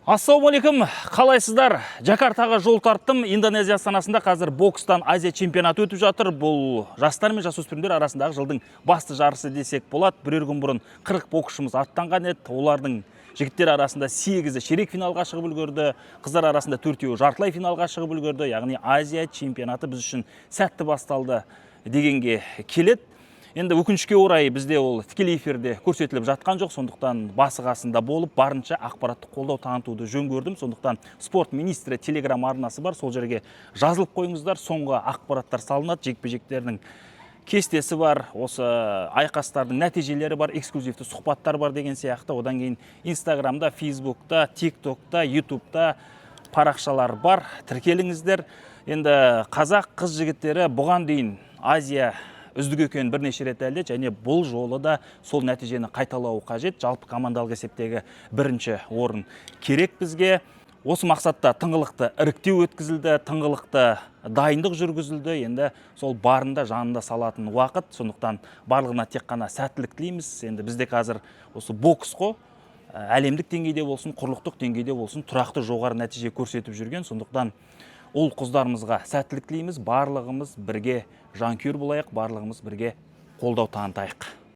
Ассалаумағалейкум, қалайсыздар? Джакартаға жол тарттым. Индонезия астанасында қазір бокстан Азия чемпионаты өтіп жатыр. Бұл жастар мен жасөспірімдер арасындағы жылдың басты жарысы десек болады. Бірер күн бұрын 40 боксшымыз аттанған еді. Олардың жігіттер арасында 8-і ширек финалға шығып үлгерді, қыздар арасында төртеуі жартылай финалға шығып үлгерді. Яғни Азия чемпионаты біз үшін сәтті басталды дегенге келеді. Енді өкінішке орай, бізде ол тікелей эфирде көрсетіліп жатқан жоқ, сондықтан басы қасында болып, барынша ақпараттық қолдау танытуды жөн көрдім. Сондықтан спорт министрі телеграм арнасы бар, сол жерге жазылып қойыңыздар. Соңғы ақпараттар салынады, жекпе жектердің кестесі бар, осы айқастардың нәтижелері бар, эксклюзивті сұхбаттар бар деген сияқты. Одан кейін Инстаграмда, Фейсбукта, Тиктокта, Ютубта парақшалар бар, тіркеліңіздер. Енді қазақ қыз жігіттері бұған дейін Азия үздік екенін бірнеше рет дәлелдеді және бұл жолы да сол нәтижені қайталауы қажет. Жалпы командалық есептегі бірінші орын керек бізге. Осы мақсатта тыңғылықты іріктеу өткізілді, тыңғылықты дайындық жүргізілді. Енді сол барында жанында салатын уақыт. Сондықтан барлығына тек қана сәттілік тілейміз. Енді бізде қазір осы бокс қой, әлемдік деңгейде болсын, құрлықтық деңгейде болсын, тұрақты жоғары нәтиже көрсетіп жүрген. Сондықтан ұл қыздарымызға сәттілік тілейміз. Барлығымыз бірге жанкүйер болайық, барлығымыз бірге қолдау танытайық.